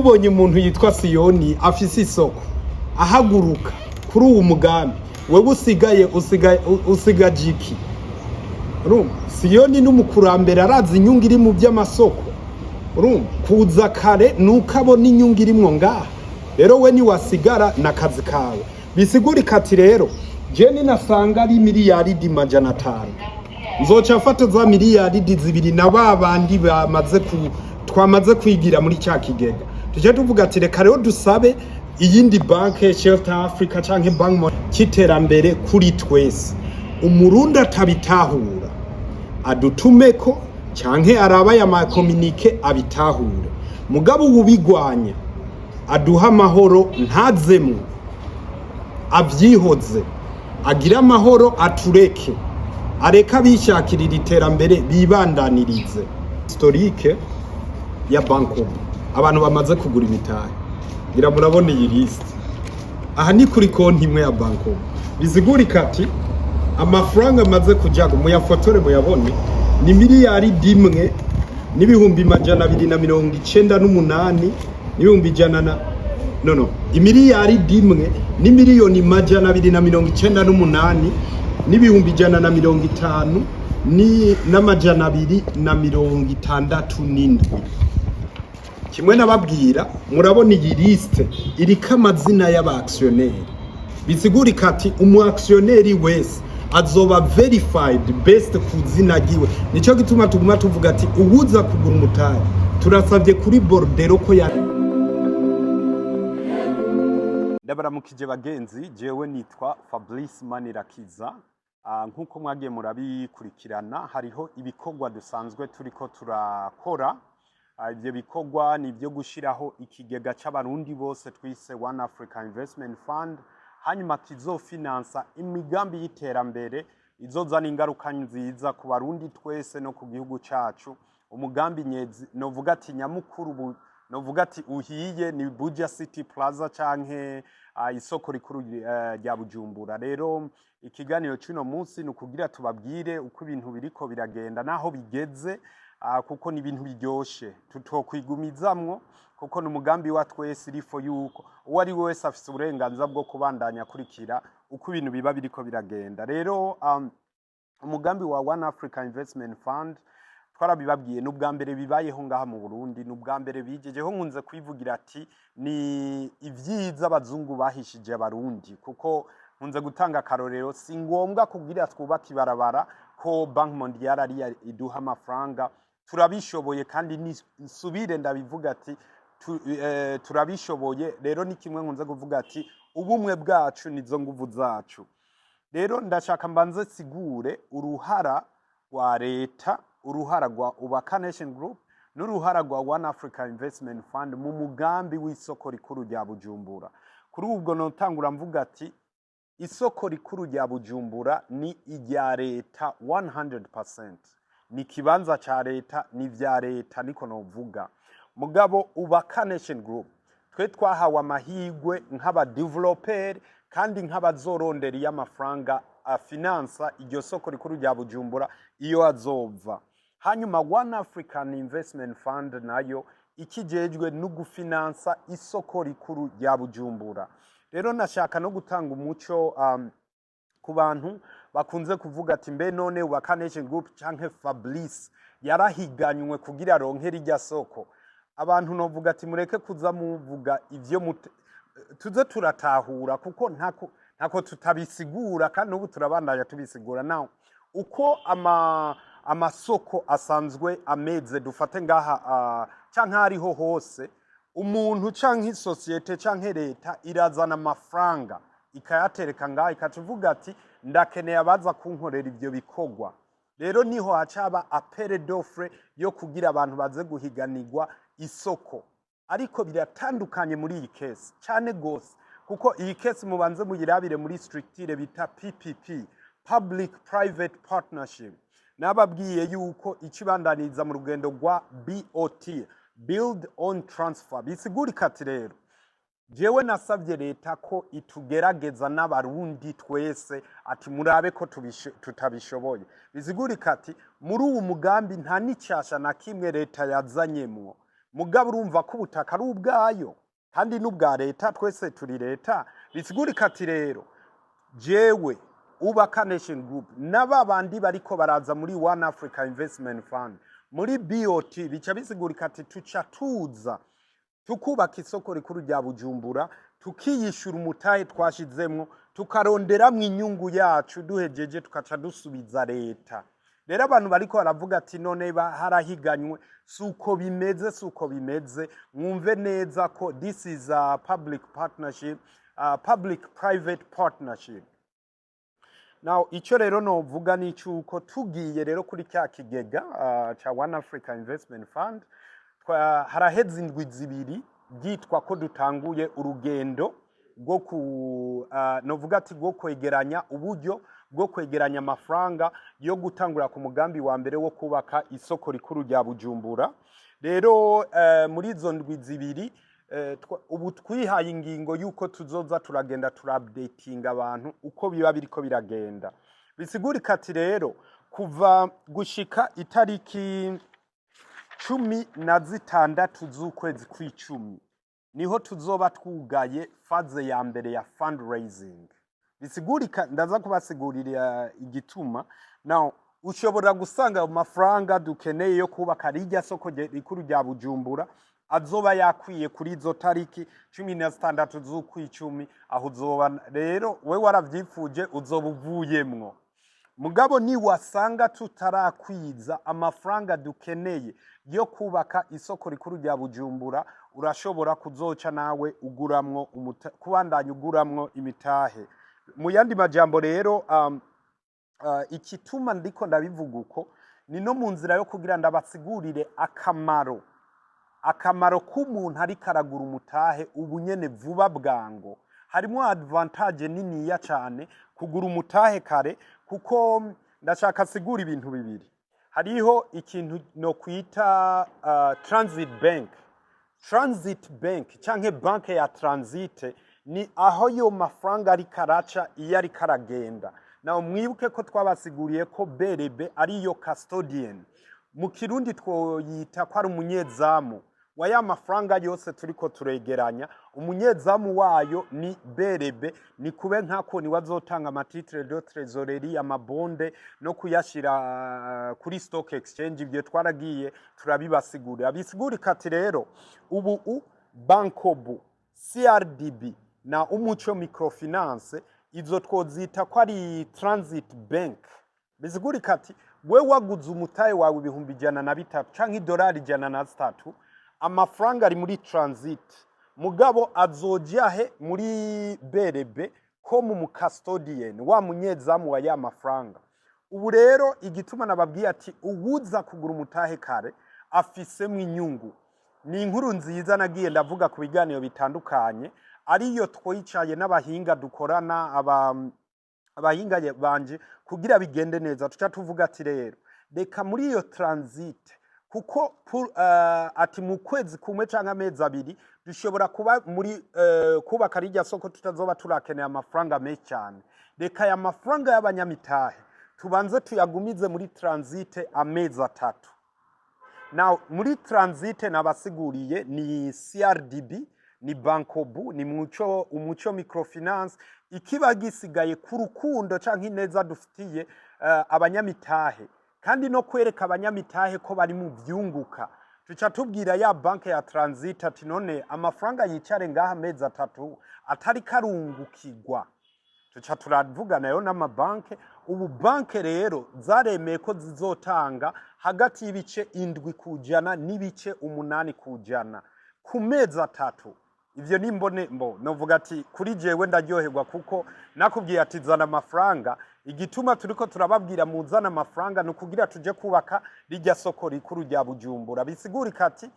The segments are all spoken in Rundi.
Ubonye umuntu yitwa Siyoni afise isoko ahaguruka kuri uwu mugambi, wewe usigaye usigaje iki? Urumva, Siyoni n'umukurambere, arazi inyungu iri mu by'amasoko. Urumva, kuza kare nuko abona inyungu irimwo ngaha. Rero we niwasigara n'akazi kawe. Bisigurika ati rero je ninasanga ari miliyaridi 500, nzoca mfata za miliyaridi 2 na ba bandi bamaze ku twamaze kwigira muri cya kigega, tujye tuvuga ati reka rero dusabe iyindi banke, Shelter Africa canke banki cy'iterambere kuri twese. Umurundi atabitahura adutumeko canke araba aya ma communiqué abitahure. Mugabo uwubigwanya aduha amahoro, ntazemwo, avyihoze, agire amahoro, atureke, areke abishakirira iterambere bibandanirize. Historique ya Bancobu, abantu bamaze kugura imitahe, ngira murabona iyi liste aha, ni kuri konti imwe ya Bancobu. Bisigurika ati amafaranga amaze kujago, muyafotore muyabone, ni miliyari 1 n'ibihumbi 298 n'ibihumbi ijana na no imiliyari 1 n'imiliyoni 298 n'ibihumbi 150 ni n'267. Kimwe nababwira, murabona iyi liste iriko amazina y'aba actionnaire. Bisigurika ati umu actionnaire wese azoba verified based ku zina ryiwe. Nico gituma tuguma tuvuga ati uwuza kugura umutahe, turasabye kuri bordereau ko ya. Ndabaramukije bagenzi, jewe nitwa Fabrice Manirakiza. Nk'uko mwagiye murabikurikirana, hariho ibikorwa dusanzwe turiko turakora. Ivyo bikorwa ni ibyo gushiraho ikigega c'Abarundi bose twise One Africa Investment Fund, hanyuma kizofinansa imigambi y'iterambere izozana ingaruka nziza ku Barundi twese no ku gihugu cacu. Umugambi nyezi novuga ati nyamukuru novuga ati uhiye ni Buja City Plaza canke isoko rikuru rya Bujumbura. Rero ikiganiro c'uno munsi ni ukugira tubabwire uko ibintu biriko biragenda naho bigeze, kuko ni ibintu biryoshe tutokwigumizamwo, kuko ni umugambi wa twese. Irifo yuko uwo ari we wese afise uburenganzira bwo kubandanya akurikira uko ibintu biba biriko biragenda. Rero umugambi wa One Africa Investment Fund, twarabibabwiye, ni ubwa mbere bibayeho ngaha mu Burundi, ni ubwa mbere bigejeho. Nkunze kwivugira ati ni ivyiza abazungu bahishije Abarundi, kuko nkunze gutanga akarorero: si ngombwa kugira twubake ibarabara ko Banque Mondiale ariyo iduha amafaranga. Turabishoboye, kandi nsubire ndabivuga ati turabishoboye. Rero ni kimwe nkunze kuvuga ati ubumwe bwacu nizo nguvu zacu. Rero ndashaka mbanze sigure uruhara rwa leta, uruhara rwa Ubaka Nation Group n'uruhara rwa One Africa Investment Fund mu mugambi w'isoko rikuru rya Bujumbura. Kuri ubwo notangura mvuga ati isoko rikuru rya Bujumbura ni irya leta 100%, ni ikibanza ca leta, ni vya leta, niko novuga. Mugabo Ubaka Nation Group, twe twahawe amahigwe nk'aba developer kandi nk'abazorondera iyo amafaranga afinansa iryo soko rikuru rya Bujumbura iyo azova. Hanyuma One African Investment Fund nayo ikijejwe no gufinansa isoko rikuru rya Bujumbura. Rero nashaka no gutanga umuco ku bantu bakunze kuvuga ati mbe none Ubaka Nation Group canke Fabrice yarahiganywe kugira aronke rirya soko? Abantu novuga ati mureke kuza muvuga ivyo tuze turatahura, kuko ntako tutabisigura, kandi n'ubu turabandanya tubisigura. Naho uko amasoko asanzwe ameze, dufate ngaha canke hariho hose, umuntu canke isosiyete canke leta irazana amafaranga ikayatereka ngaha, ikaca ivuga ati ndakeneye abaza kunkorera ivyo bikorwa. Rero niho hacaba appel d'offre yo kugira abantu baze guhiganirwa isoko. Ariko biratandukanye muri iyi case cyane gose, kuko iyi case mubanze muyirabire muri structure bita PPP, Public Private Partnership. Nababwiye yuko ikibandaniza mu rugendo rwa BOT, Build Own Transfer. Bisigurika ati rero jewe nasabye leta ko itugerageza n'Abarundi twese, ati murabe ko tutabishoboye. Bisigurika ati muri uwu mugambi nta n'icyasha na kimwe leta yazanyemwo. Mugabo urumva ko ubutaka ari ubwayo kandi n'ubwa leta, twese turi leta. Bisigurika ati rero jewe Ubaka Nation Group n'aba bandi bariko baraza muri One Africa Investment Fund, muri BOT, bica bisigurika ati tuca tuza tukubaka isoko rikuru rya Bujumbura, tukiyishura umutahe twashizemwo, tukaronderamwo inyungu yacu, duhejeje tukaca dusubiza leta. Rero abantu bariko baravuga ati none harahiganywe, suko bimeze, suko bimeze. Mwumve neza ko this is a public partnership, public private partnership. Now, icyo rero novuga ni cyuko tugiye rero kuri cya kigega ca One Africa Investment Fund, haraheze indwi 2 byitwa ko dutanguye urugendo rwo ku novuga ati rwo kwegeranya uburyo, bwo kwegeranya amafaranga yo gutangura ku mugambi wa mbere wo kubaka isoko rikuru rya Bujumbura. Rero muri izo ndwi 2 ubu twihaye ingingo y'uko tuzoza turagenda turupdatinga abantu uko biba biriko biragenda. Bisigurika ati rero kuva gushika itariki 16 z'ukwezi kw'icumi niho tuzoba twugaye phase ya mbere ya fundraising. Bisigurika, ndaza kubasigurira igituma. Now, ushobora gusanga ayo mafaranga dukeneye yo kubaka rirya soko rikuru rya Bujumbura azoba yakwiye kuri izo tariki 16 z'ukwicumi. Aho uzoba rero we waravyifuje, uzoba uvuyemwo. Mugabo niwasanga tutarakwiza amafaranga dukeneye yo kubaka isoko rikuru rya Bujumbura, urashobora kuzoca nawe uguramwo kubandanya uguramwo imitahe. Mu yandi majambo rero, ikituma ndiko ndabivuga uko ni no mu nzira yo kugira ndabasigurire akamaro k'umuntu ariko aragura umutahe ubu nyene vuba bwango. Harimo avantage niniya cane kugura umutahe kare, kuko ndashaka sigura ibintu bibiri. Hariho ikintu no kwita transit bank. Transit bank canke banke ya transit ni aho yo mafaranga ariko araca iyo ariko aragenda. Nawe mwibuke ko twabasiguriye ko BRB ariyo custodian, mu Kirundi twoyita ko ari umunyezamu wa ya mafaranga yose turiko turegeranya. Umunyezamu wayo ni BRB, ni kube nkako niwe azotanga amatitres de trésorerie, amabonds, no kuyashira kuri stock exchange. Ibyo twaragiye turabibasigurira. Bisigurika ati rero ubu Bancobu, CRDB na Umuco Microfinance, izo twozita ko ari transit bank. Bisigurika ati we waguze umutahe wawe 103,000 canke idolari 103, amafaranga ari muri transit, mugabo azoja he? Muri BRB ko mu custodian, wa munyezamu wa ya mafaranga. Ubu rero igituma nababwiye ati uwuza kugura umutahe kare afisemwo inyungu, ni inkuru nziza nagiye ndavuga ku biganiro bitandukanye, ariyo twicaye n'abahinga dukorana, abahinga banje, kugira bigende neza. Tuca tuvuga ati rero reka muri iyo transit, kuko ati mu kwezi kumwe canke amezi 2 dushobora kuba muri kubaka rirya soko, tutazoba turakeneye amafaranga menshi cyane. Reka aya mafaranga y'abanyamitahe tubanze tuyagumize muri transit amezi 3. Now, muri transit nabasiguriye ni CRDB, ni Bancobu, ni Umuco Microfinance. Ikiba gisigaye ku rukundo canke ineza dufitiye abanyamitahe, kandi no kwereka abanyamitahe ko bari mu vyunguka, tuca tubwira ya banke ya transit ati none amafaranga yicare ngaha amezi 3 atari karungukirwa. Tuca turavugana nayo n'amabanke. Ubu banke rero zaremeye ko zizotanga hagati y'ibice 7% n'ibice 8% ku mezi 3. Ivyo nimbone mbo novuga ati kuri jewe ndaryoherwa, kuko nakubwiye ati zana amafaranga. Igituma turiko turababwira muzana amafaranga ni ukugira tuje kubaka rirya soko rikuru rya Bujumbura. Bisigurika ati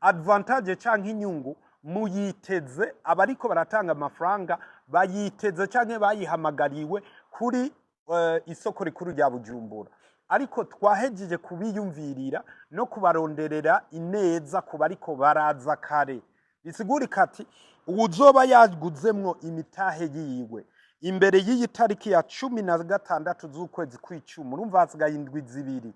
avantage canke inyungu muyiteze, abariko baratanga amafaranga bayiteze canke bayihamagariwe kuri isoko rikuru rya Bujumbura. Ariko twahejeje kubiyumvirira no kubaronderera ineza ku bariko baraza kare. Bisigurika ati uwuzoba yaguzemwo imitahe yiwe imbere y'iyi tariki ya 16 z'ukwezi kw'icumi, urumva hasigaye indwi 2,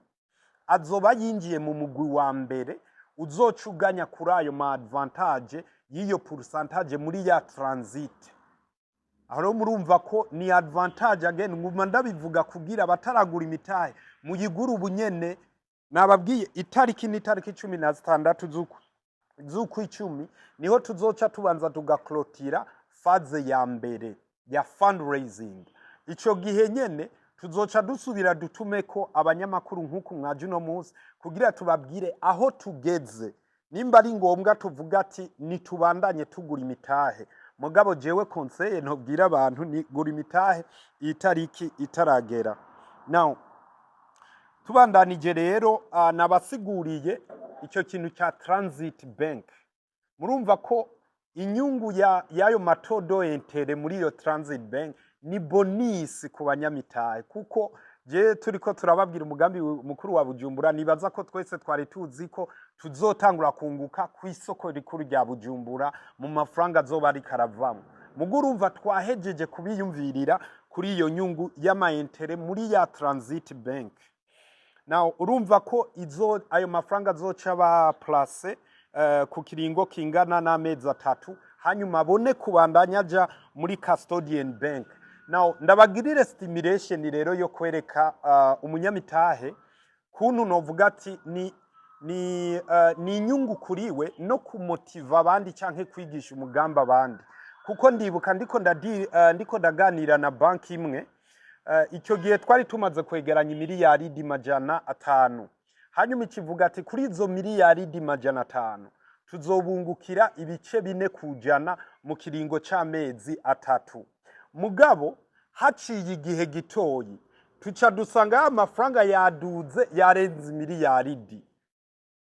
azoba yinjiye mu mugwi wa mbere. Uzoca uganya kuri ayo ma avantage y'iyo pourcentage muri ya transit. Aho rero murumva ko ni avantage. Again, nguma ndabivuga kugira abataragura imitahe muyigure ubunyene. Nababwiye itariki ni itariki 16 z'ukwicumi, niho tuzoca tubanza tugaklotira phase ya mbere ya fundraising. Ico gihe nyene tuzoca dusubira dutumeko abanyamakuru nk'uku mwaje uno munsi, kugira tubabwire aho tugeze, nimba ari ngombwa tuvuga ati nitubandanye tugura imitahe. Mugabo jewe conseil ntobwira abantu ni gura imitahe iyi tariki itaragera. Now, tubandanije rero, nabasiguriye icyo kintu cya transit bank. Murumva ko inyungu ya y'ayo ma taux d'intérêt muri iyo transit bank ni bonus ku banyamitahe, kuko je turiko turababwira umugambi mukuru wa Bujumbura, nibaza ko twese twari tuzi ko tuzotangura kunguka ku isoko rikuru rya Bujumbura mu mafaranga azoba ariko aravamwo. Mugo urumva twahejeje kubiyumvirira kuri iyo nyungu y'ama intérêts muri ya transit bank. Now, urumva ko izo ayo mafaranga azoca ba place ku kiringo kingana n'amezi 3, hanyuma abone kubandanya aja muri custodian bank. Now, ndabagirire simulation rero yo kwereka umunyamitahe kuntu novuga ati ni inyungu kuriwe no kumotiva abandi canke kwigisha umugambi abandi, kuko ndibuka ndiko ndaganira na banki imwe. Icyo gihe twari tumaze kwegeranya imiliyaridi 500, hanyuma ikivuga ati kuri izo miliyaridi 500 tuzobungukira 4% mu kiringo c'amezi 3. Mugabo haciye igihe gitoyi tuca dusanga ya mafaranga yaduze, yarenze miliyaridi.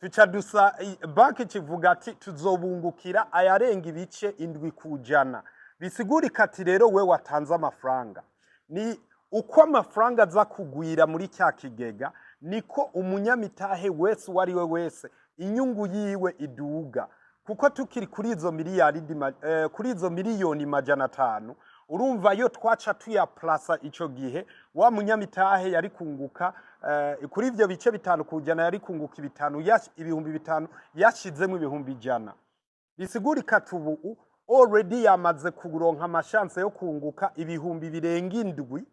Tuca dusa banki kivuga ati tuzobungukira ayarenga 7%. Bisigurika ati rero we watanze amafaranga, ni uko amafaranga aza kugwira muri cya kigega, niko umunyamitahe wese uwo ari we wese inyungu yiwe iduga, kuko tukiri kuri izo miliyaridi kuri izo miliyoni 500, urumva yo twaca tuyaplasa ico gihe, wa munyamitahe yari kunguka kuri ivyo 5%, yari kunguka 5 5,000 yashizemo 100,000. Bisigurika tubu already yamaze kuronka ama chances yo kunguka ibihumbi birenga indwi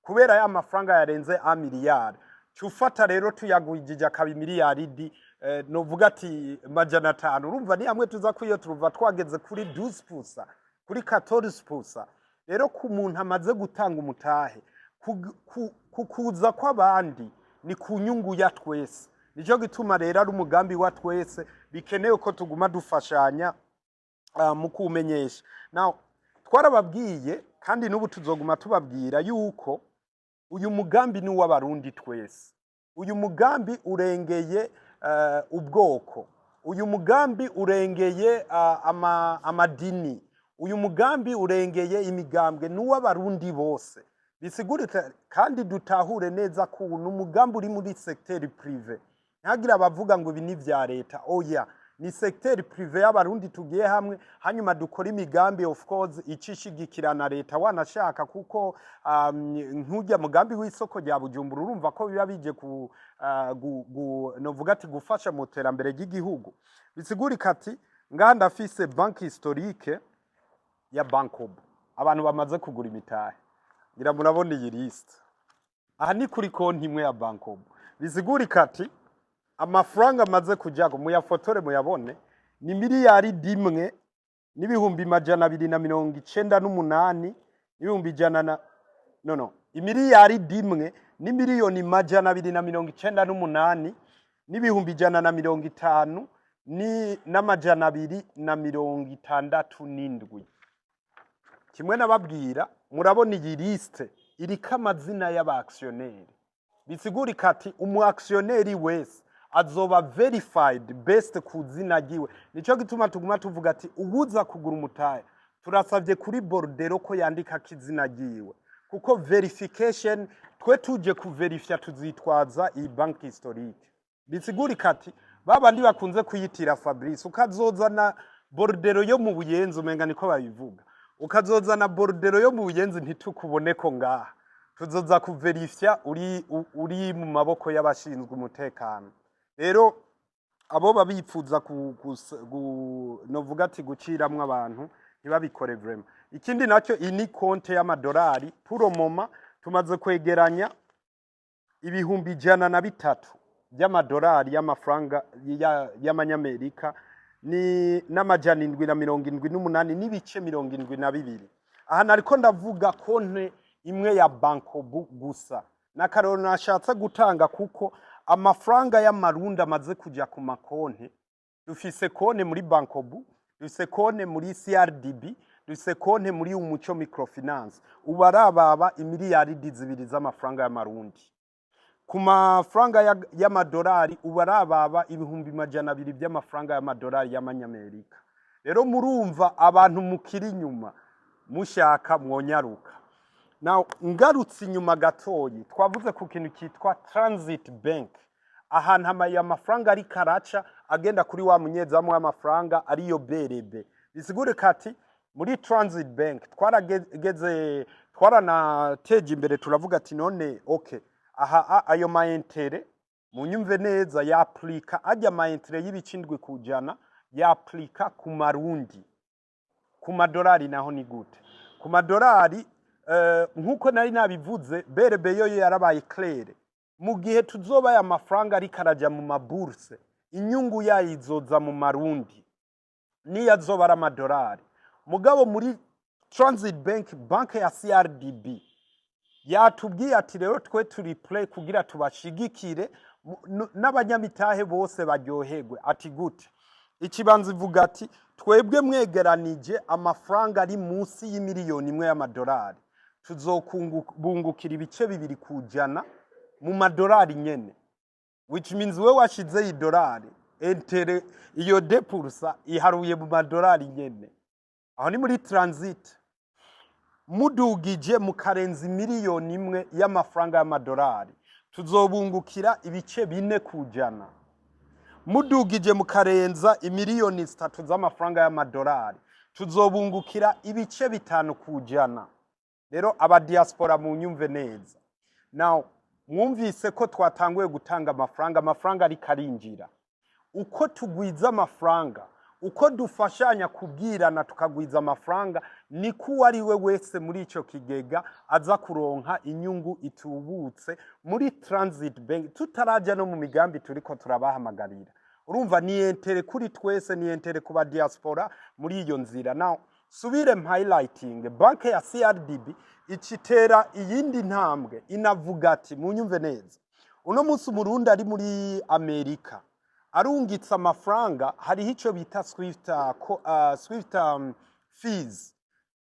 kubera ya mafaranga yarenze a miliyari. Cufata rero tuyagwijije akaba imiliyaridi novuga ati 500, urumva ni hamwe tuza kwiyo turuva twageze kuri 12%, kuri 14%. Rero ku muntu amaze gutanga umutahe, kukuza kw'abandi ni ku nyungu ya twese. Nico gituma rero ari umugambi wa twese, bikenewe ko tuguma dufashanya mu kuwumenyesha. Now, twarababwiye kandi n'ubu tuzoguma tubabwira yuko uyu mugambi ni uw'Abarundi twese. Uyu mugambi urengeye ubwoko, uyu mugambi urengeye amadini, uyu mugambi urengeye imigambwe, ni uw'Abarundi bose. Bisigurika kandi dutahure neza ko uyu ni umugambi uri muri secteur privé. Ntihagire abavuga ngo ibi ni vya leta. Oya, ni secteur privé y'Abarundi tugiye hamwe, hanyuma dukora imigambi, of course icishigikira na leta wanashaka, kuko nk'urya mugambi w'isoko rya Bujumbura, urumva ko biba bije ku novuga ati gufasha mu terambere ry'igihugu. Bisigurika ati ngaha ndafise banque historique ya Bancobu, abantu bamaze kugura imitahe. Ngira murabona iyi liste aha, ni kuri konti imwe ya Bancobu. Bisigurika ati amafaranga amaze kujyako, muyafotore muyabone, ni 1,298,100,000 na no 1,298,150,202. Kimwe nababwira, murabona iyi liste iriko amazina y'aba actionnaires. Bisigurika ati umu actionnaire wese azoba verified based ku zina ryiwe. Nico gituma tuguma tuvuga ati uwuza kugura umutahe, turasavye kuri bordereau ko yandikako izina ryiwe, kuko verification twe tuje kuverifya tuzitwaza iyi banque historique. Bisigurika ati babandi bakunze kuyitira Fabrice, ukazozana bordereau yo mu Buyenzi, umenga niko babivuga, ukazozana bordereau yo mu Buyenzi ntitukuboneko ngaha, tuzoza kuverifya uri mu maboko y'abashinzwe umutekano. Rero Abo babifuza novuga ati guciramwo abantu ntibabikore vraiment. Ikindi nacyo, iyi ni konte y'amadolari. Pour le moment tumaze kwegeranya 103,000 by'amadolari y'amafaranga y'amanyamerika ni n778.72. Aha nariko ndavuga konte imwe ya Bancobu gusa, n'akarorero nashatse gutanga, kuko amafaranga y'amarundi amaze kuja ku makonte, dufise konte muri Bancobu, dufise konte muri CRDB, dufise konte muri Umuco Microfinance, ubu arababa imiliyaridi 2 z'amafaranga y'amarundi. Ku mafaranga y'amadolari ubu arababa 200,000 by'amafaranga y'amadolari y'amanyamerika. Rero murumva, abantu mukiri inyuma mushaka mwonyaruka. Now, ngarutse inyuma gatoyi, twavuze ku kintu cyitwa Transit Bank, ahantu amafaranga ariko araca agenda kuri wa munyezamu w'amafaranga, ariyo BRB. Bisigure kati muri Transit Bank twarageze, twaranateje imbere, turavuga ati none okay, aha ayo ma intérêts, munyumve neza, yaplika ajya ma intérêts y'ibice 7% yaplika ku marundi. Ku madolari naho ni gute? Ku madolari, nkuko nari nabivuze, BRB yo yarabaye claire: mu gihe tuzoba aya mafaranga ariko araja mu ma bourses, inyungu yayo izoza mu marundi niyo azoba ari amadolari. Mugabo muri Transit Bank, banke ya CRDB yatubwiye ati rero twe turi prêts kugira tubashigikire n'abanyamitahe bose baryoherwe. Ati gute? Ikibanza ivuga ati twebwe mwegeranije amafaranga ari munsi y'imiliyoni 1 y'amadolari, tuzokubungukira ibice 2% mu madolari nyene, which means we washizeyo idolari, intérêt iyo 2% iharuye mu madolari nyene. Aho ni muri Transit. Mudugije mukarenza imiliyoni 1 y'amafaranga y'amadolari, tuzobungukira ibice 4%. Mudugije mukarenza imiliyoni 3 z'amafaranga y'amadolari, tuzobungukira ibice 5%. Rero aba diaspora munyumve neza. Now, mwumvise ko twatanguye gutanga amafaranga, amafaranga ariko arinjira. Uko tugwiza amafaranga, uko dufashanya kubwirana tukagwiza amafaranga, niko uwo ari we wese muri ico kigega aza kuronka inyungu itubutse muri Transit Bank, tutaraja no mu migambi turiko turabahamagarira. Urumva ni intérêt kuri twese, ni intérêt ku ba diaspora muri iyo nzira. Now, subire highlighting banke ya CRDB icitera iyindi ntambwe, inavuga ati munyumve neza, uno munsi umurundi ari muri Amerika arungitse amafaranga, hariho ico bita Swift fees.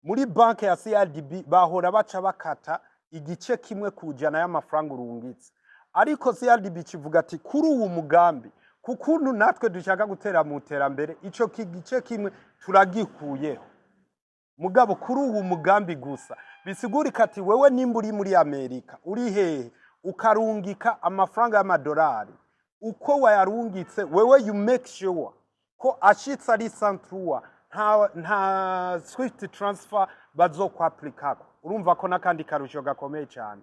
Muri banke ya CRDB bahora baca bakata igice 1% y'amafaranga urungitse, ariko CRDB kivuga ati kuri uwu mugambi, kukuntu natwe dushaka gutera mu iterambere, ico gice kimwe turagikuyeho, mugabo kuri uwu mugambi gusa. Bisigurika ati wewe nimba uri muri Amerika, uri hehe, ukarungika amafaranga y'amadolari, uko wayarungitse wewe you make sure ko ashitse ari santrua, nta Swift transfer bazokwaplikako. Urumva ko n'akandi karusho gakomeye cyane.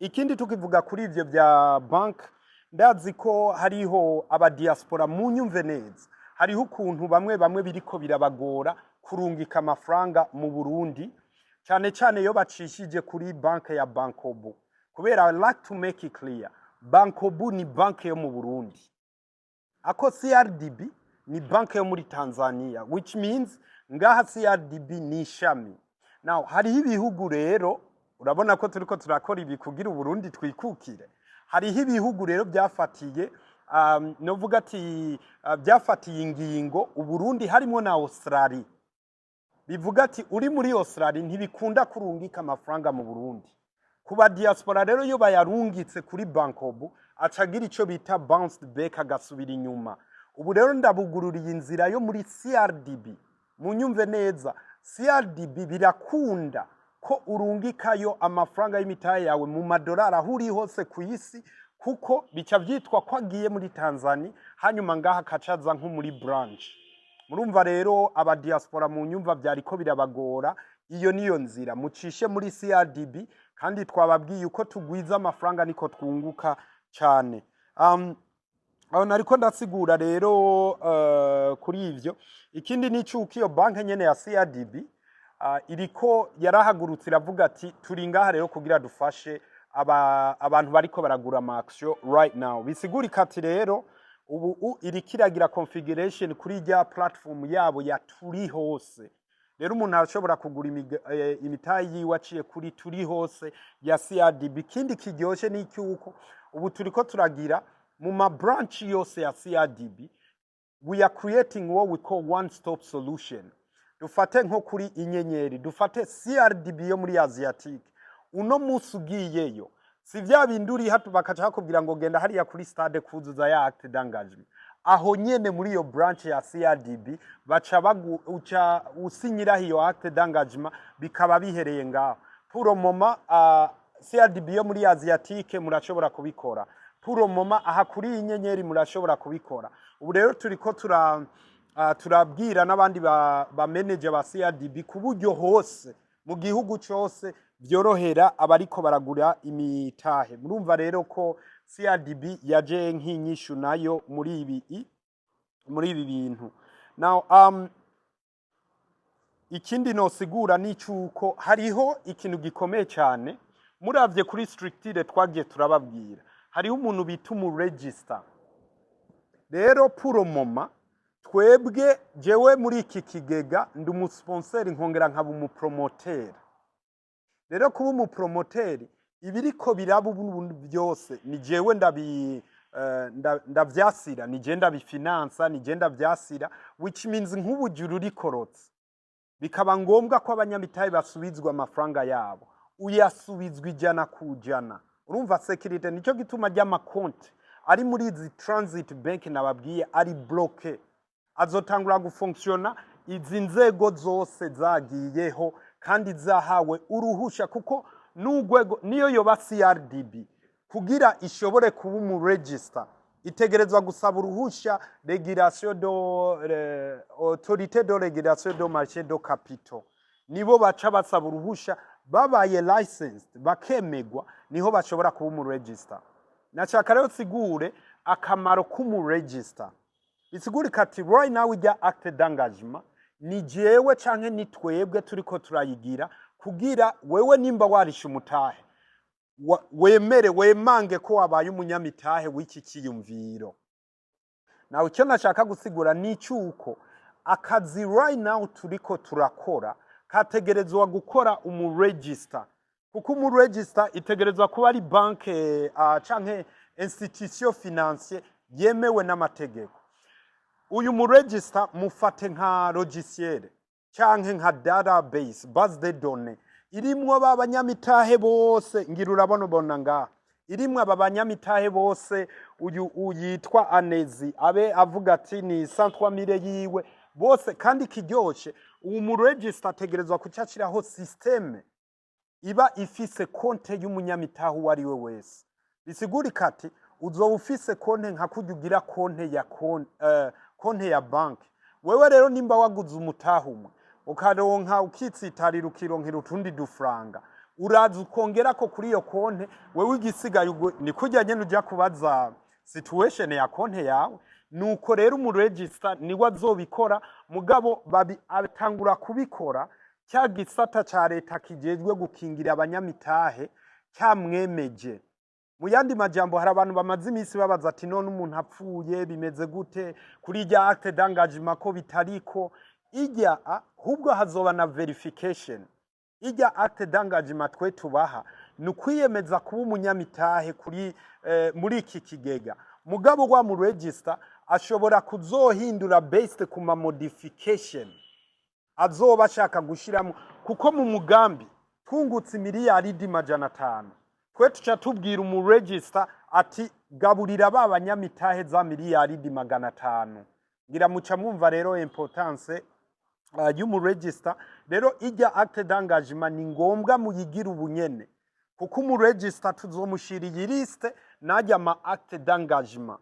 Ikindi tukivuga kuri ivyo bya bank, ndazi ko hariho abadiaspora, munyumve neza, hariho ukuntu bamwe bamwe biriko birabagora kurungika amafaranga mu Burundi, cyane cyane iyo bacishije kuri banke ya Bancobu, kubera I like to make it clear, Bancobu ni banke yo mu Burundi, ako CRDB ni banke yo muri Tanzania, which means ngaha CRDB ni ishami. Now, hariho ibihugu rero, urabona ko turiko turakora ibi kugira Uburundi twikukire, hariho ibihugu rero byafatiye novuga ati byafatiye ingingo Uburundi, harimo na Australia. Bivuga ati uri muri Australia ntibikunda kurungika amafaranga mu Burundi. Kuba diaspora rero, iyo bayarungitse kuri Bancobu acagira ico bita bounced back, agasubira inyuma. Ubu rero ndabugururiye inzira yo muri CRDB. Munyumve neza, CRDB birakunda ko urungikayo amafaranga y'imitahe yawe mu madolari aho uri hose ku isi, kuko bica vyitwa ko agiye muri Tanzania, hanyuma ngaha akacaza nko muri branch. Murumva rero, aba diaspora mu nyumva, vyariko birabagora, iyo niyo nzira mucishe muri CRDB. Kandi twababwiye uko tugwiza amafaranga niko twunguka cyane. Aho nariko ndasigura rero kuri ivyo. Ikindi ni cuko iyo banke nyene ya CRDB iriko yarahagurutse, iravuga ati: "Turi ngaha rero kugira dufashe abantu bariko baragura ama action right now." Bisigurika ati rero ubu iriko iragira configuration kuri rya platform yabo ya Turi Hose. Rero umuntu arashobora kugura imitahe yiwe aciye kuri Turi Hose ya CRDB. Ikindi kiryoshe ni icyuko ubu turiko turagira mu ma branch yose ya CRDB, we are creating what we call one stop solution. Dufate nko kuri Inyenyeri, dufate CRDB yo muri Asiatique, uno munsi ugiyeyo, si vya bindi uri hatu bakaca bakubwira ngo genda hariya kuri stade kuzuza ya acte d'engagement. Aho nyene muri iyo branch ya CRDB baca bagu, uca usinyiraho iyo acte d'engagement, bikaba bihereye ngaho. Pour le moment, CRDB yo muri Asiatique murashobora kubikora. Pour le moment, aha kuri iyi Nyenyeri murashobora kubikora. Ubu rero turiko turabwira n'abandi ba manager ba CRDB ku buryo hose mu gihugu cyose byorohera abariko baragura imitahe. Murumva rero ko CRDB yaje nk'inyishu nayo muri ibi bintu. Now, ikindi nosigura ni cyuko hariho ikintu gikomeye cyane. Muravye kuri structure twagiye turababwira, hariho umuntu bita umu register. Rero pour le moment, twebwe, jewe muri iki kigega ndi umu sponsor, nkongera nkaba umu promoteur. Rero kuba umu promoteur, ibiriko biraba ubu byose ni jewe ndavyasira, ni je ndabifinansa, ni je ndavyasira, which means nk'ubu juru rikorotse, bikaba ngombwa ko abanyamitahe basubizwa amafaranga yabo, uyasubizwa 100%. Urumva sécurité. Nicyo gituma ry'amakonti ari muri izi transit bank nababwiye ari bloqué, azotangura gufonctionna izi nzego zose zagiyeho kandi zahawe uruhusha, kuko n'urwego niyo yoba CRDB, kugira ishobore kuba umu register itegerezwa gusaba uruhusha régulation do autorité de régulation de marché de capitaux. Nibo baca basaba uruhusha, babaye licensed, bakemegwa, niho bashobora kuba umu register. Nashaka rero sigure akamaro k'umu register. Bisigurika ati right now ijya acte d'engagement ni jewe canke ni twebwe turiko turayigira kugira wewe nimba warisha umutahe wemere wemange ko wabaye umunyamitahe w'iki kiyumviro. Nawe icyo nashaka gusigura ni icyuko akazi right now turiko turakora kategerezwa gukora umu register, kuko umu register itegerezwa kuba ari banke canke institution financière yemewe n'amategeko. Uyu mu register mufate nka logiciel canke nka database, base de données irimwo ba banyamitahe bose. Ngira urabona, ubona ngaha irimwo aba banyamitahe bose. Uyu uyitwa Anezi abe avuga ati ni 103 yiwe bose. Kandi kiryoshe, uwo mu register ategerezwa kucashiraho système iba ifise konte y'umunyamitahe uwo ari we wese. Bisigurika ati uzoba ufise konte nka kurya ugira konte ya banki. Wewe rero nimba waguze umutahe umwe, ukaronka, ukitsitarira, ukironkera utundi dufaranga, uraza ukongerako kuri iyo konte. Wewe igisigaye ni kurya nyene uja kubaza situation ya konte yawe. Nuko rero umu register niwe azobikora, mugabo atangura kubikora cya gisata ca leta kijejwe gukingira abanyamitahe cyamwemeje. Mu yandi majambo, hari abantu bamaze iminsi babaza ati: "None umuntu apfuye bimeze gute kuri irya acte d'engagement ko bitariko ijya?" Ahubwo hazoba na verification. Ijya acte d'engagement twe tubaha ni ukwiyemeza kuba umunyamitahe kuri muri iki kigega, mugabo wa mu register ashobora kuzohindura based ku ma modification azoba ashaka gushiramo, kuko mu mugambi twungutse miliyaridi 500, twe tuca tubwira umu register ati: "Gaburira ba banyamitahe za miliyaridi 500." Ngira muca mwumva rero importance y'umu register. Rero ijya acte d'engagement ni ngombwa muyigira ubunyene, kuko umu register tuzomushira iyi liste najya ama acte d'engagement.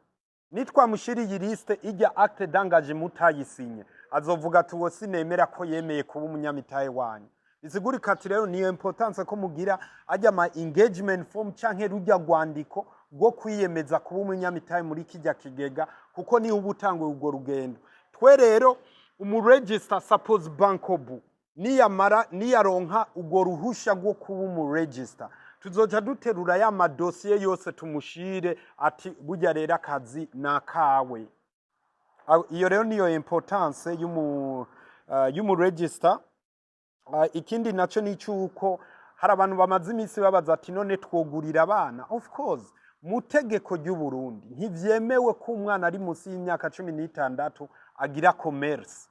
Nitwamushira iyi liste, ijya acte d'engagement utayisinye azovuga ati: "Uwo sinemera ko yemeye kuba umunyamitahe wanyu." Bisigurika ati rero niyo importance ko mugira ajya ama engagement form canke rujya rwandiko. rwo kwiyemeza kuba umunyamitahe muri kijya kigega, kuko niho uba utanguye urwo rugendo. Twe rero umuregister, suppose Bancobu niyamara niyaronka urwo ruhusha rwo kuba umuregister, tuzoca duterura ya madosiye yose tumushire ati burya rero akazi ni akawe. Iyo rero niyo importance y'umuregister. Ikindi naco ni cyuko hari abantu bamaze iminsi babaza ati: "None twogurira abana?" Of course, mu tegeko ry'u Burundi ntivyemewe ko umwana ari munsi y'imyaka 16 agira commerce.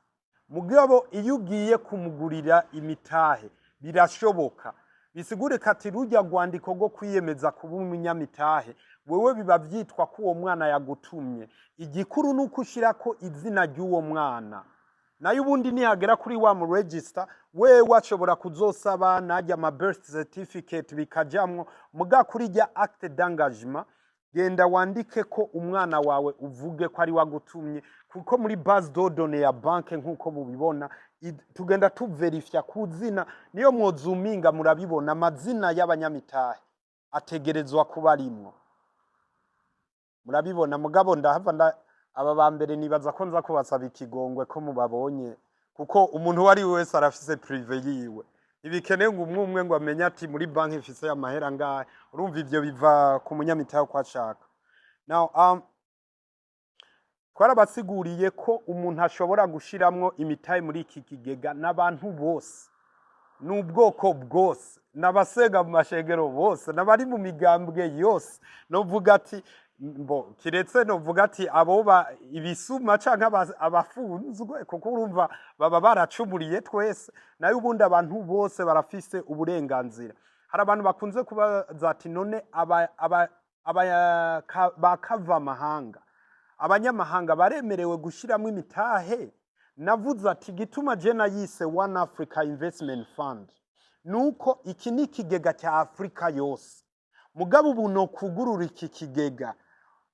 Mugabo iyo ugiye kumugurira imitahe birashoboka. Bisigure kati rujya rwandiko rwo kwiyemeza kuba umunyamitahe, wewe biba vyitwa ko uwo mwana yagutumye. Igikuru ni uko ushirako izina ry'uwo mwana. Nayo ubundi nihagera kuri wa mu register, wewe ashobora kuzosaba najya ama birth certificate bikajamwo. Muga kuri rya acte d'engagement, genda wandike ko umwana wawe, uvuge ko ari wagutumye, kuko muri base de données ya banke, nk'uko mubibona, tugenda tuverifya ku zina. Niyo mwozuminga murabibona, amazina y'abanyamitahe ategerezwa kuba arimwo, murabibona. Mugabo ndahava aba ba mbere nibaza ko nza kubasaba ikigongwe ko mubabonye, kuko umuntu uwo ari we wese arafise privé yiwe. Ntibikenewe ngo umwe umwe ngo amenye ati muri banki ifise amahera ngahe. Urumva ivyo biva ku munyamitahe uko ashaka. Now, twarabasiguriye ko umuntu ashobora gushiramwo imitahe muri iki kigega n'abantu bose, n'ubwoko bwose, n'abasenga mu mashengero bose, n'abari mu migambwe yose. Novuga ati mbo kiretse novuga ati aboba ibisuma canke abafunzwe, kuko urumva baba baracumuriye twese. Nayo ubundi abantu bose barafise uburenganzira. Hari abantu bakunze kubaza ati: "None aba bakava amahanga, abanyamahanga baremerewe gushiramwo imitahe?" Navuze ati gituma je nayise One Africa Investment Fund nuko iki ni ikigega cya Afrika yose. Mugabo ubu no kugurura iki kigega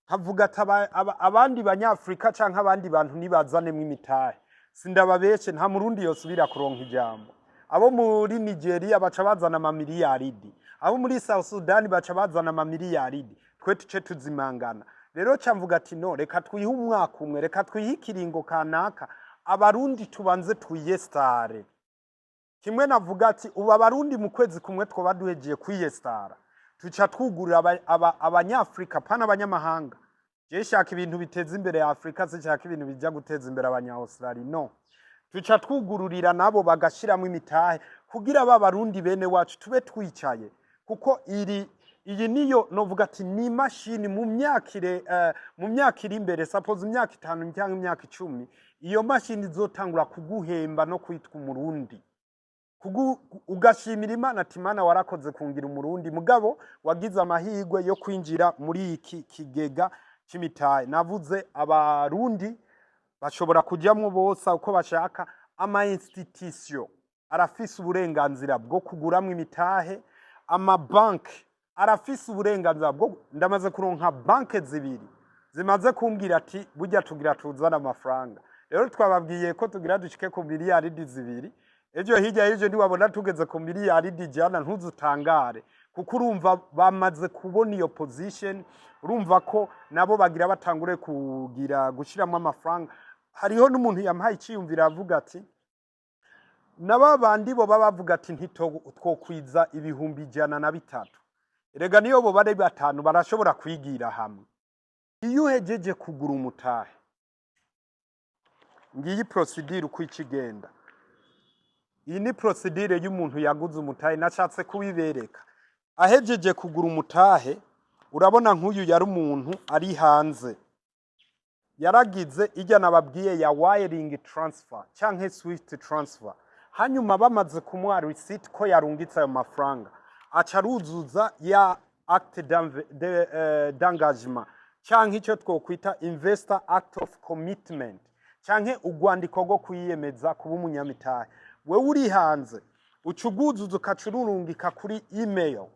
nkavuga ati abandi banyafrika canke abandi bantu nibazanemo imitahe, sindababeshe, nta murundi yosubira kuronka ijambo. Abo muri Nigeria baca bazana amamiliyaridi, abo muri South Sudan baca bazana amamiliyaridi, twe tuce tuzimangana. Rero ca mvuga ati: "No, reka twihe umwaka umwe, reka twihe ikiringo kanaka, abarundi tubanze twiyestare." Kimwe navuga ati ubu abarundi mu kwezi kumwe twoba duhejeje kwiyestara, tuca twugurura abanyafrika, pana abanyamahanga. Je shaka ibintu biteza imbere ya Afrika, sinshaka ibintu bija guteza imbere abanya-Australia. No tuca twugururira nabo bagashiramo imitahe kugira ba barundi bene wacu tube twicaye, kuko iri iyi niyo novuga ati ni imashini mu myaka iri imbere, suppose imyaka 5 cyangwa imyaka 10, iyo mashini izotangura kuguhemba no kwitwa umurundi. Ugashimira Imana ati: "Imana warakoze kungira umurundi." Mugabo wagize amahirwe yo kwinjira muri iki kigega c'imitahe. Navuze abarundi bashobora kujyamwo bose uko bashaka. Ama institution arafise uburenganzira bwo kuguramwo imitahe, amabanki arafise uburenganzira bwo. Ndamaze kuronka banke zibiri zimaze kumbwira ati: "Burya tugira tuzane amafaranga." Rero twababwiye ko tugira dushike ku miliyaridi 2 ejo hirya y'ejo. Ntiwabona tugeze ku miliyaridi 100, ntuzutangare, kuko urumva bamaze kubona iyo position. Urumva ko nabo bagira batangure kugira gushiramo amafaranga. Hariho n'umuntu yampaye iciyumviro avuga ati naba bandi bo baba bavuga ati ntitwokwiza 103,000. Erega niyo bo bari batanu barashobora kwigira hamwe. Iyo uhejeje kugura umutahe, ngiyi procédure uko ikigenda. Iyi ni procédure y'umuntu yaguze umutahe, nashatse kubibereka. Ahejeje kugura umutahe, urabona nk'uyu yari umuntu ari hanze, yaragize ijya nababwiye ya wiring transfer canke SWIFT transfer. Hanyuma bamaze kumuha receipt ko yarungitse ayo mafaranga, aca aruzuza ya acte d'engagement canke icyo twokwita investor act of commitment canke urwandiko rwo kwiyemeza kuba umunyamitahe. Wewe uri hanze uca uguzuza, ukaca ururungika kuri email.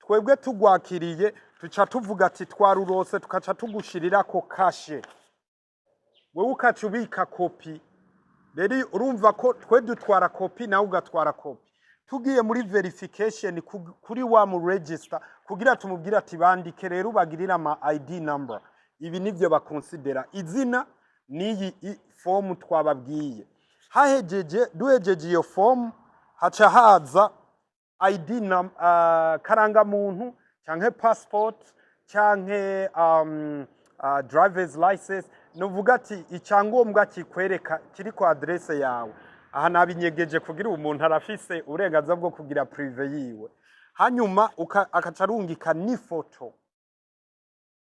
Twebwe tugwakiriye tuca tuvuga ati twarurose, tukaca tugushirirako cachet, wewe ukaca ubika kopi. Rero urumva ko twe dutwara kopi, nawe ugatwara kopi. Tugiye muri verification kuri wa mu register kugira tumubwire ati bandike rero ubagirire ama ID number. Ibi nivyo bakonsidera: izina n'iyi fomu twababwiye. Hahejeje, duhejeje iyo fomu, haca haza ID karangamuntu canke passport canke driver's license, nuvuga ati icyangombwa kikwereka kiri ku adresse yawe. Aha nabinyegeje kugira umuntu arafise uburenganzira bwo kugira privé yiwe. Hanyuma akaca arungika n'ifoto.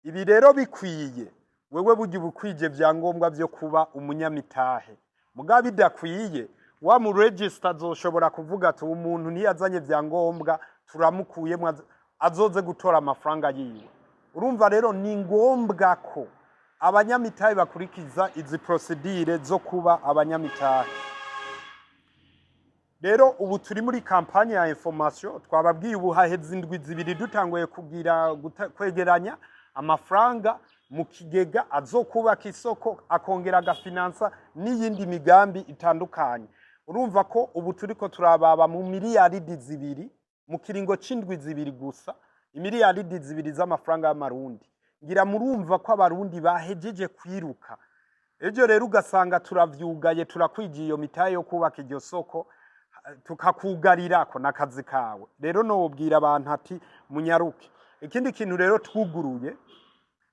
Ibi rero bikwiye, wewe burya uba ukwije vyangombwa vyo kuba umunyamitahe. Mugabo bidakwiye, wa mu register azoshobora kuvuga ati umuntu ntiyazanye vyangombwa, turamukuyemwo, azoze gutora amafaranga yiwe. Urumva rero ni ngombwa ko abanyamitahe bakurikiza izi procédure zo kuba abanyamitahe. Rero ubu turi muri campagne ya information. Twababwiye, ubu haheze indwi 2 dutanguye kugira kwegeranya amafaranga mu kigega azokubaka isoko, akongera agafinansa n'iyindi migambi itandukanye. Urumva ko ubu turiko turababa mu miliyaridi 2 mu kiringo c'indwi 2 gusa, imiliyaridi 2 z'amafaranga y'amarundi. Ngira murumva ko abarundi bahejeje kwiruka. Ejo rero ugasanga turavyugaye, turakwigiye iyo mitahe yo kubaka iryo soko, tukakugarirako n'akazi kawe. Rero nobwira abantu ati munyaruke. Ikindi kintu rero twuguruye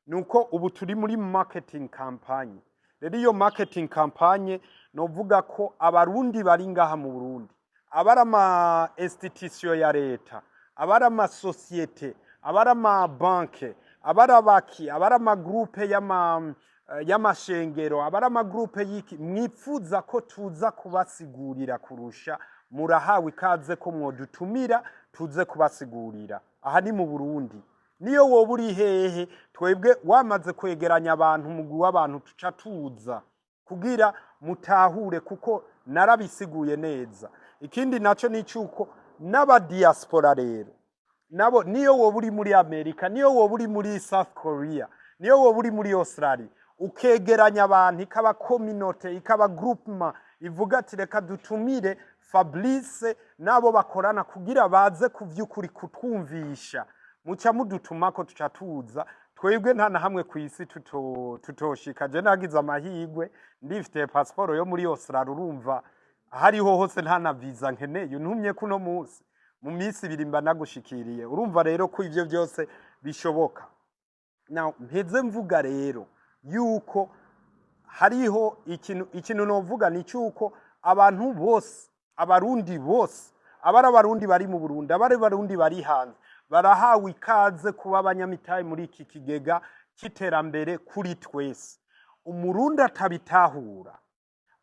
nuko ubu turi muri marketing campagne. Rero iyo marketing campagne, novuga ko abarundi bari ngaha mu Burundi, abari ama institution ya leta, abari amasosiyete, abari amabanke, abari abaki, abari amagroupe y'amashengero, abari amagroupe y'iki, mwipfuza ko tuza kubasigurira kurusha, murahawe ikaze ko mwodutumira tuze kubasigurira. Aha ni mu Burundi, niyo woba uri hehe, twebwe wamaze kwegeranya abantu, umugwi w'abantu, tuca tuza kugira mutahure, kuko narabisiguye neza. Ikindi naco ni cyuko n'abadiaspora rero nabo, niyo woba uri muri Amerika, niyo woba uri muri South Korea, niyo woba uri muri Australia, ukegeranya abantu, ikaba communauté, ikaba groupement ivuga ati reka dutumire Fabrice n'abo bakorana kugira baze ku vy'ukuri kutwumvisha, muca mudutumako, tuca tuza. Twebwe nta na hamwe ku isi tutoshika. Je nagize amahirwe, ndifite pasiporo yo muri Australia. Urumva ahariho hose nta na visa nkeneye. Untumye kuno munsi, mu minsi 2 mba nagushikiriye. Urumva rero ko ivyo byose bishoboka. Now mpeze mvuga rero yuko hariho ikintu novuga ni cyuko abantu bose, abarundi bose, abari abarundi bari mu Burundi, abari abarundi bari hanze, barahawe ikaze kuba abanyamitahe muri iki kigega c'iterambere kuri twese. Umurundi atabitahura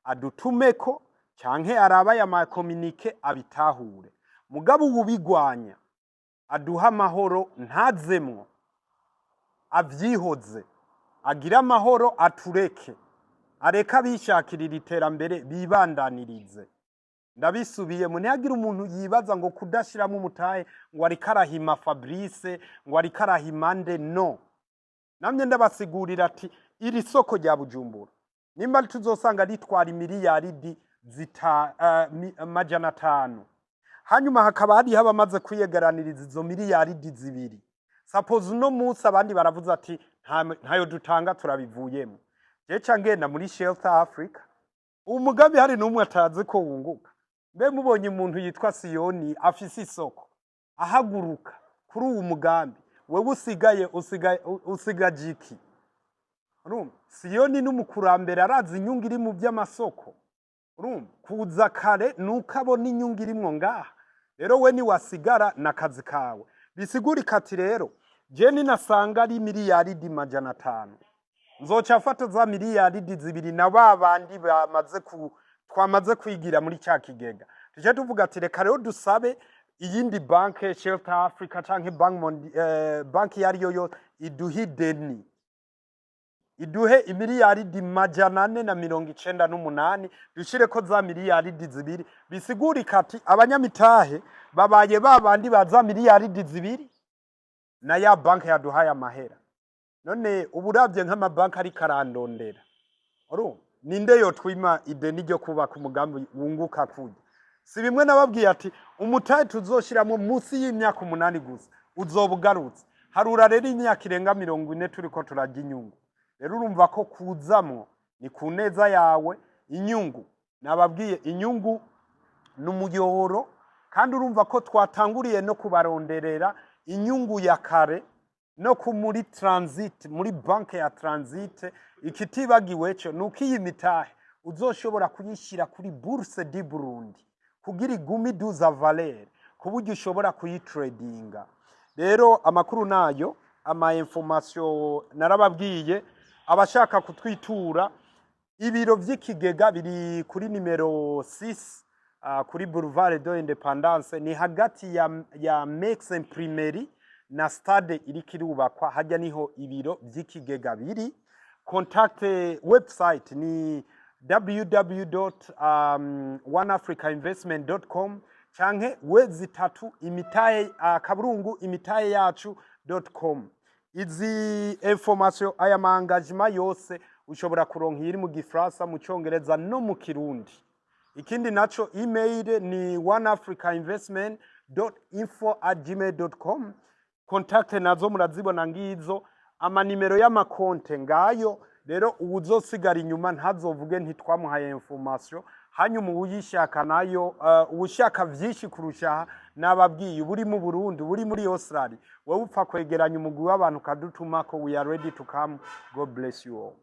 adutumeko canke araba aya macommuniqué abitahure. Mugabo uwubigwanya aduha amahoro, ntazemwo, avyihoze, agire amahoro, atureke, areke abishakirira iterambere bibandanirize. Ndabisubiyemo, ntihagire umuntu yibaza ngo kudashiramo umutahe ngo ariko arahima Fabrice, ngo ariko arahima nde. No namye ndabasigurira ati iri soko rya Bujumbura nimba tuzosanga ritwara imiliyaridi 500, hanyuma hakaba hariho abamaze kwiyegeraniriza izo miliyaridi 2, suppose uno munsi abandi baravuze ati ntayo dutanga, turabivuyemo. Je ca ngenda muri Shelter Africa. Umugambi hari n'umwe atazi ko wunguka? Mbe mubonye umuntu yitwa Siyoni afise isoko ahaguruka kuri uwu mugambi, wewe usigaye usigaje iki? Urumva Siyoni n'umukurambere, arazi inyungu iri mu by'amasoko. Urumva kuza kare nuko abona inyungu irimwo ngaha. Rero we niwasigara n'akazi kawe. Bisigurika ati rero je ninasanga ari miliyaridi 500, nzoca afata za miliyaridi 2 na ba bandi bamaze ku twamaze kwigira muri cya kigega, tuje tuvuga ati reka rero dusabe iyindi banke, Shelter Africa canke banki iyo ariyo yose, iduhe ideni, iduhe imiliyaridi 498, dushireko za miliyaridi 2. Bisigurika ati abanyamitahe babaye ba bandi ba za miliyaridi 2 na ya banki yaduhaye amahera. None ubu uravye nk'amabanki ariko arandondera, urumva ninde yotwima ideni ryo kubaka umugambi wunguka kurya? Si bimwe nababwiye ati umutahe tuzoshiramo munsi y'imyaka 8 gusa uzoba ugarutse. Harura rero imyaka irenga 40 turiko turarya inyungu. Rero urumva ko kuzamwo ni ku neza yawe. Inyungu nababwiye, inyungu ni umuyoboro, kandi urumva ko twatanguriye no kubaronderera inyungu ya kare no ku muri transit, muri banke ya transit. Ikitibagiwe cyo ni uko iyi mitahe uzoshobora kuyishyira kuri Bourse du Burundi kugira igume iduza valeur, ku buryo ushobora kuyitradinga. Rero amakuru nayo, ama information narababwiye. Abashaka kutwitura, ibiro vy'ikigega biri kuri nimero 6 kuri Boulevard de l'Indépendance, ni hagati ya Mex Imprimerie na stade iriko irubakwa hajya, niho ibiro vy'ikigega biri. Contact, website ni www.oneafricainvestment.com canke w3 imitahe #imitaheyacu.com. Izi information, aya ma engagement yose, ushobora kuronka iri mu Gifaransa, mu Congereza no mu Kirundi. Ikindi naco, email ni oneafricainvestment.info@gmail.com. Contact nazo murazibona ngizo, amanimero y'amakonte ngayo. Rero uwuzosigara inyuma ntazovuge ntitwamuhaye information. Hanyuma uwuyishaka nayo, uwushaka vyinshi kurusha, nababwiye, uburi mu Burundi, uburi muri Australia, wowe upfa kwegeranya umugwi w'abantu ukadutumako, we are ready to come. God bless you all.